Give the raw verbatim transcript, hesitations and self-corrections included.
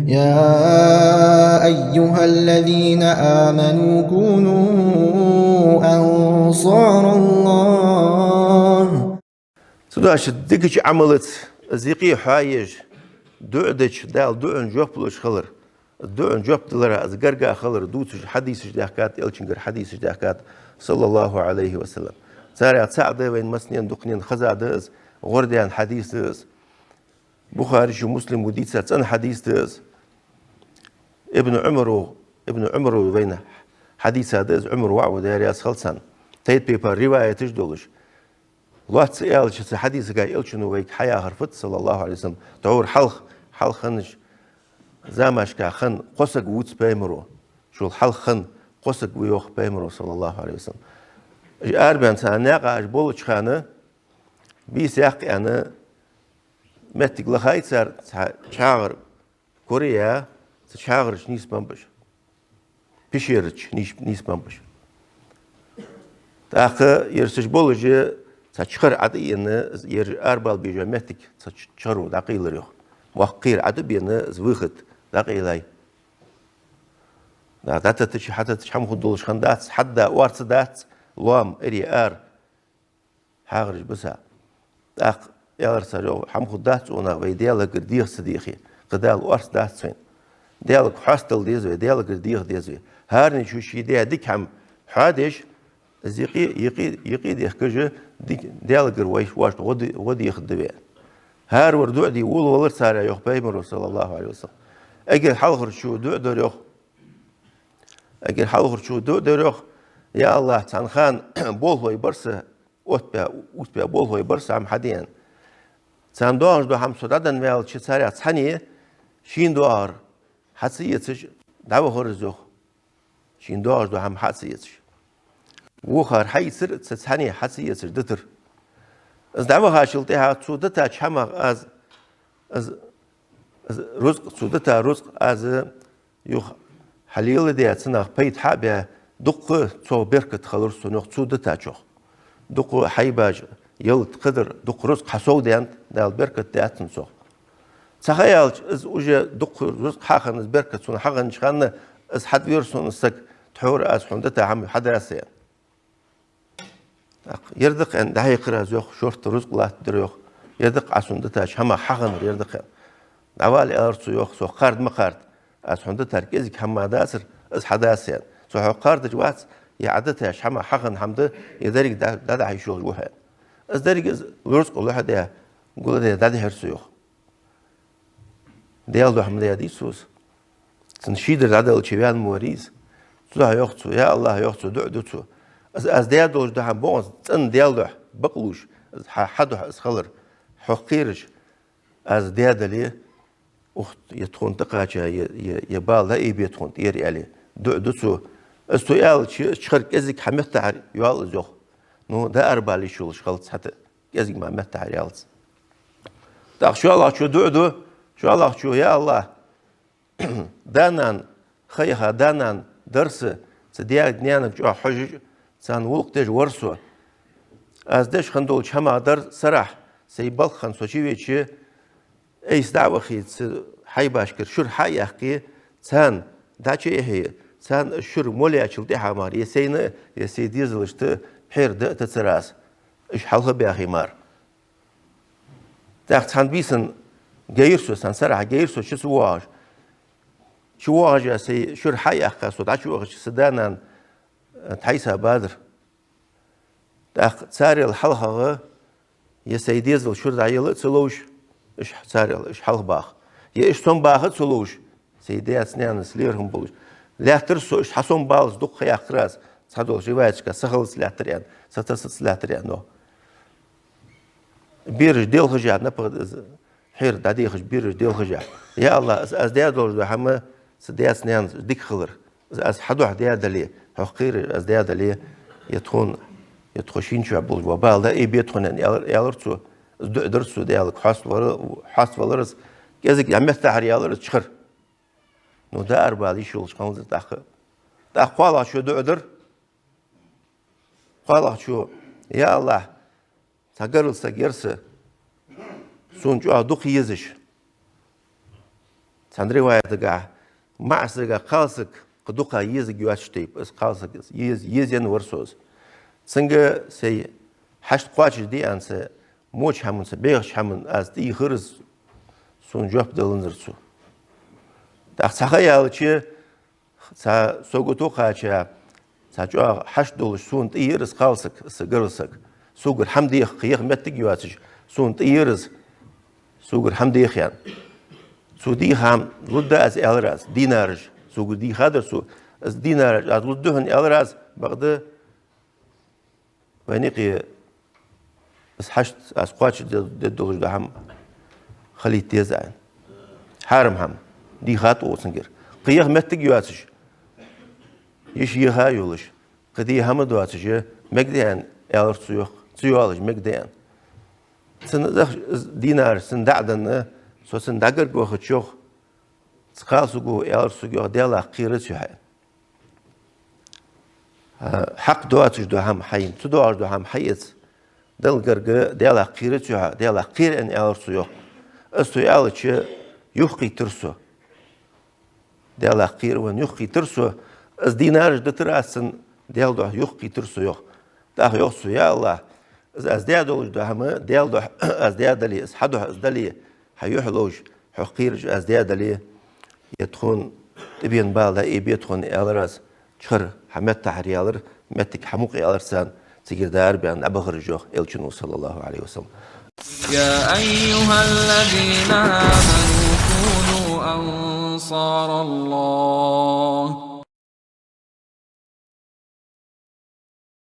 يا أيها الذين آمنوا كونوا أنصار الله. Цудухьа дикача Ӏамалаца из юкъе хьоаеш, дуӀа дича, Дала дуӀан жоп луш хилар, дуӀан жоп далара из гарга хилар дувцаш хьадисаш даьхкад, Элчангара хьадисаш даьхкад, саллаллахӀу Ӏалайхи ва саллам. Царех цаӀ да вайна массанена дукханена хеза да из, гӀордаьнна хьадис да из. Бухарийс а Муслимо дийца цӀена хьадис да из. Ибн Ӏумара, Ибн Ӏумара вайна хьадийца да из, Ӏумар воӀ ва, Даьла раьза хилва царна. Тайп-тайпара риваяташ долаш. Лоацца аьлча, цу хьадисага Элчано вайга хьаяхар фуд, саллаллахӀу Ӏалайхи ва саллам, тхьовра хьалха, хьалха хиннача замашка хинна кхо саг вувц Пайхамаро. Шул хьалха хинна кхо саг ва, йоах Пайхамаро, саллаллахӀу Ӏалайхи ва саллам. Уж арабаьнна цхьан наькъа уж болча хана, бийса яккха аьнна, моттиг лаьхай цар, цхьа чхьагӀар кора я, цу чхьагӀарча нийсбеннаб уж. Пещерача нийс-, нийсбеннаб уж. ТӀаккха ераш уж болаш, цхьа чхар ӀотӀаенна, ераш арабала беза моттиг цу ч-, чхаро дӀакъайлар, йоах. Боккха кхера ӀотӀабена, из выход дӀакъайлай. Да, дӀатеттача, хьатеттача хӀама хургдолаш хиннадац, хьадда орца дац, лоам, эре, ара. ХьагӀараш биса. ТӀаккха аьлар цар, йоах, хӀама хургдац цунах, вай Даьлагара деха ца дехе, кхы Дала орца дац вайна. Даьлага хьастадала деза вай, Даьлагара деха деза вай. ХӀаране чу ший даь дика хӀама хьадеш, из юкъе, юкъе, юкъе дехкаш, дика, Даьлагара вай, вайшта гӀо де-, гӀо дехаргда вай. ХӀаравар дуӀа де волавелар царех, йоах Пайхамаро, саллаллахӀу Ӏалайхи ва саллам. Эггара хьалхарчо дуӀа дир, йоах. Эггара хьалхарчо дуӀа дир, йоах: «Я АллахӀ, цхьан хана болхлой бар са, оттабаь, оттабаь болхлой бар са хӀама хьаде аьнна. Царна доагӀаш дола хӀама со дӀаденна ваьлча, царех цхьанне шийна доагӀар хьа ца эцаш дӀавахар из, йоах. Шийна доагӀаш дола хӀама хьа ца эцаш. Вокхар хьаийцар, цу цхьанне хьа ца эцаш дитар. Из дӀавахачул тӀехьагӀа цо дитача хӀамах аз, аз, аз рузкъ, цо дита рузкъ аз юха хьалеладаь, цунах пайда хьа а баь, дукха цох беркат хилар сона, йоах, цо дитачох. Дукха хьайбаш, ялат, кхыдар, дукха рузкъ хьасовдаьннад, Дала беркат даьд цох. Ца хаяьлча, из уже дукха рузкъ хьахинна, из беркат сона хьахиннача хана, из хьадвера сона, из саг, тхьовра аз хьона дита хӀама хьадас аьнна». ТӀаккха: «Ер да-кх, — аьнна, дӀахьекхар аз, йоах, — шортта рузкъ латтадар, йоах. Ер да-кх Ӏа сона дитача хӀамах хьахиннар, ер да-кх, — аьнна. — ДӀавала, — аьлар цо, — йоах, сох кхарда ма кхарда. Аз хьона дитар кӀезига хӀама ма дацар, из хьадас аьнна. Со хьох кхардаш вац, е Ӏа дитача хӀамах хьахинна хӀама да, е деррига дӀа-, дӀадахьа йиш йолаш ва хьо», — аьнна. Из деррига, из рузкъ лохьа а даь, гул а даь, дӀадихьар цо, йоах. Даьла духьа ма даьдий цо из. Цун шийдар дӀаделча ваьнна ма варий из. Цудухьа йоах цо: «Я АллахӀ, — йоах цо, — дуӀа ду цо. Аз, аз даь долаш дола хӀама бокъонца цӀена Даьла духьа бакълувш, аз хьа, хьа духьа из хилар хьох кхераш, аз даь дале, ухт, е тхона тӀакхача, е, е, е бала дӀаайбе тхона тӀера», — аьле, дуӀа ду цо. Из цо аьлча, чхар кӀезига хьа меттахьара йоал из, йоах. Ну, дӀаарабала йиш йолаш хилац хӀаьта, кӀезига мара меттахьара ялац. ТӀаккха шоллагӀчо дуӀа ду, шоллагӀчо: «Я АллахӀ, да-нана, ха яха да-нана дар са, цу даьга-наьнага чӀоагӀа хьожаш, царна гӀулакх деш вар со. Аз деш хинна долча хӀамах дар сарахьа, сай балха хана со чувеча, айса дӀа а вахе, цу хьайбашкара шура хьа а яьккхе, царна дӀа а чуяхье, царна из шура молаяьчул тӀехьагӀа мара е сайна, е сай дезалашта пхьера да а тацар аз, уж хьалха а баьхе мара». ТӀаккха цхьан бийсан гайра со, цхьан сарахьа гайра со, чу ца воагӀаш. Чу воагӀаш а, сай шура хьа а яьккха, со дӀачувахача, са да-нана тхьайса бадар. ТӀаккха царел хьалхагӀа е сай дезал шура дӀаяла а ца ловш, уж царел, уж хьалха баха, е уж сомабаха а ца ловш, сай даьца-наьнаца лерхӀам болаш лаьттар со, уж хьасомабалац, дукха ха яьккхар аз, цхьадолча риваяташка сахиллалца лаьттар аьнна, сатасалца лаьттар аьнна, йоах. Бераш делхаш а, напагӀа из пхьера дӀадехаш, бераш делхаш а: «Я АллахӀ, аз, аз даь долаш дола хӀама цу даьца-наьнаца дика хилар, аз хьа духьа даь дале, хьох кхераш аз даь дале, е тхона, е тхо шийна чу болаш бола бала дӀаайбе тхона», — аьнна, аьлар, аьлар цо. Из дуӀа дир цо, Даьлага хьаставалар, хьаставалар из, кӀезига меттахьара ялар из чхар. Ну, дӀаарабала йиш йолаш хиннад из тӀаккха. ТӀаккха кхоалагӀчо дуӀа дир. КхоалагӀчо: «Я АллахӀ, цхьа гаргара саг яр са, сона чӀоагӀа дукха езаш. Цхьан риваятагахь, маӀа сага кхалсаг кхы дукха езарг йоацаш тайпа, из кхалсаг из ез-, езаенна вар со из. Цунга сай хьашт кхоачашде аьнна, са воча хӀаман, са бехача хӀаман аз тӀаийхар из, сона жоп даланзар цо. ТӀаккха цхьа ха яьлча, цхьа сагото кхаьча, цхьа чӀоагӀа хьашт долаш сона тӀаийхар из кхалсаг, са гаргара саг. Согара хӀама деха, кхы яха моттиг йоацаш, сона тӀаийхар из, согара хӀама деха аьнна. Цо дийха хӀама лургда аз, аьлар аз, динараш. Согара дийхадар цо, из динараш аз лургда хьона, аьлар аз, бакъда вайна юкъе из хьашт аз кхоачашде-, дергдолаш дола хӀама хилийта деза Ӏа. Хьарам хӀама. Дийхад оаха цунгара. Кхы яха моттиг йоацаш, йиша йиха а йолаш, кхы де хӀама доацаш, мегаргда аьнна, аьлар цо йоах, ца йоалаш мегаргда аьнна. Цунна из ах-, из динараш цунна дӀа а денна, со цунна дӀагарга вахача йоах, цу кхалсаго аьлар сога йоах, Даьлах кхера цу хьа. А, хьакъ доацаш дола хӀама хьаэца, ца доагӀаш дола хӀама хьаэца, Далла гарга Даьлах кхера цу хьа, Даьлах кхера аьнна, аьлар цо йоах. Из цо аьлча, юхакхийттар со. Даьлах кхера ваьнна юхакхийттар со. Из динараш дитар аз цунна, Даьла духьа юхакхийттар со йоах. ТӀаккха йоах цо: Я АллахӀ, из аз даь долаш дола хӀама Даьла духьа аз даь дале, из хьа духьа из дале, хьа юхь ловш, хьох кхераш аз даь дале, е тхона тӀабена бала дӀаайбе тхона, аьлар аз. Чхар хьа меттахьара ялар, моттиг хьа мукъа ялар царна, цигара дӀаарабаьнна дӀабахар уж йоах Элчано, صلى الله عليه وسلم. يا أيها الذين آمنوا كونوا أنصار الله.